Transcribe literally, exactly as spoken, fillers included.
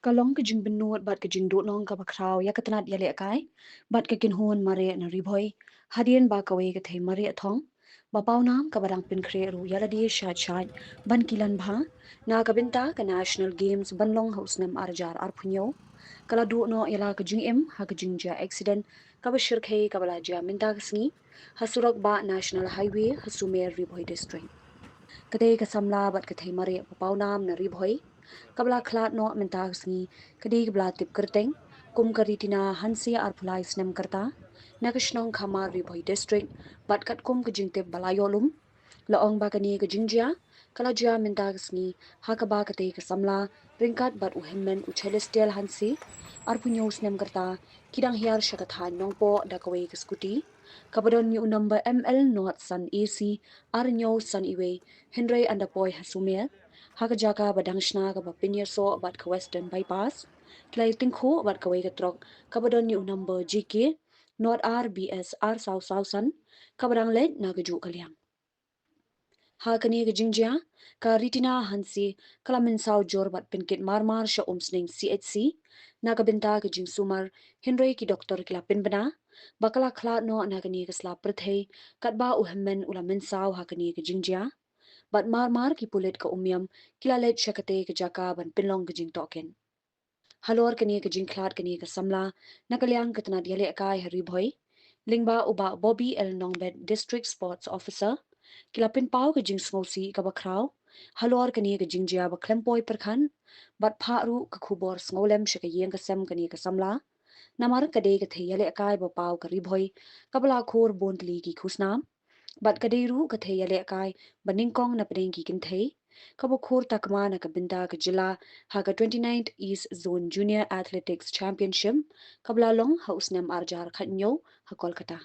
Ka long ka jingbynnud bad ka jingduhnong kaba khraw ïa ka tnat ïalehkai bad ka kynhun mareh na Ri Bhoi, hadien ba kawei ka thei mareh thong ba pawnam kaba dang pynkhreh ruh ïa lade shait shait ban kilan bha na ka bynta ka National Games ban long ha u snem ar hajar arphew hynñiew, ka la duh noh ïa la ka jingim ha ka jingjia accident kaba shyrkhei kaba la jia mynta ka sngi ha surok bah National Highway ha Sumer, Ri Bhoi District. Katei ka samla bad ka thei mareh ba pawnam na Ri Bhoi, kaba la khlad noh mynta ka sngi, ka dei kaba la tip kyrteng kum ka Ritina Hanse, arphew lai snem ka rta, na ka shnong Khamar, Ri Bhoi District, bad katkum ka jingtip ba la ïoh lum, la ong ba kane ka jingjia ka la jia mynta ka sngi, ha kaba katei ka samla ryngkat bad u hynmen u Celestial Hanse, arphew hynñiew snem ka rta, ki dang hiar sha ka thaiñ Nongpoh da kawei ka scooty kaba don ïa u number M L not san A C ar hynñiew san iwei, hynrei ynda poi ha Sumer, ha ka jaka ba dang shna kaba pynïasoh bad ka Western Bypass, ki la ïa tyngkhuh bad kawei ka trok kaba don ïa u number J K not R B S ar saw saw san, kaba dang leit na kajuh ka liang. Ha kane ka jingjia, ka Ritina Hanse ka la mynsaw jur bad pynkit marmar sha Umsning C H C na ka bynta ka jingsumar, hynrei ki doktor ki la pynbna ba ka la khlad noh na kane ka sla pyrthei, katba u hynmen u la mynsaw ha kane ka jingjia. Bad marmar ki pulit ka Umiam ki la leit sha katei ka jaka ban pynlong ka jingtohkit. Halor kane ka jingkhlad kane ka samla, na ka liang ka tnat ïalehkai ha Ri Bhoi, lyngba u Bah Bobby L Nongbet, District Sports Officer, ki la pynpaw ka jingsngewsih kaba khraw halor kane ka jingjia ba khlem poi pyrkhat, bad phah ruh ka khubor sngewlem sha ka ïing ka sem kane ka samla, namar ka dei ka thei ïalehkai ba paw ka Ri Bhoi, kaba la khur bun tylli ki khusnam, bad ka dei ruh ka thei ïalehkai ba nyngkong na pdeng ki kynthei kaba khur takma na ka bynta ka jylla ha ka twenty-ninth East Zone Junior Athletics Championship, kaba la long ha u snem ar hajar khathynñiew ha Kolkata.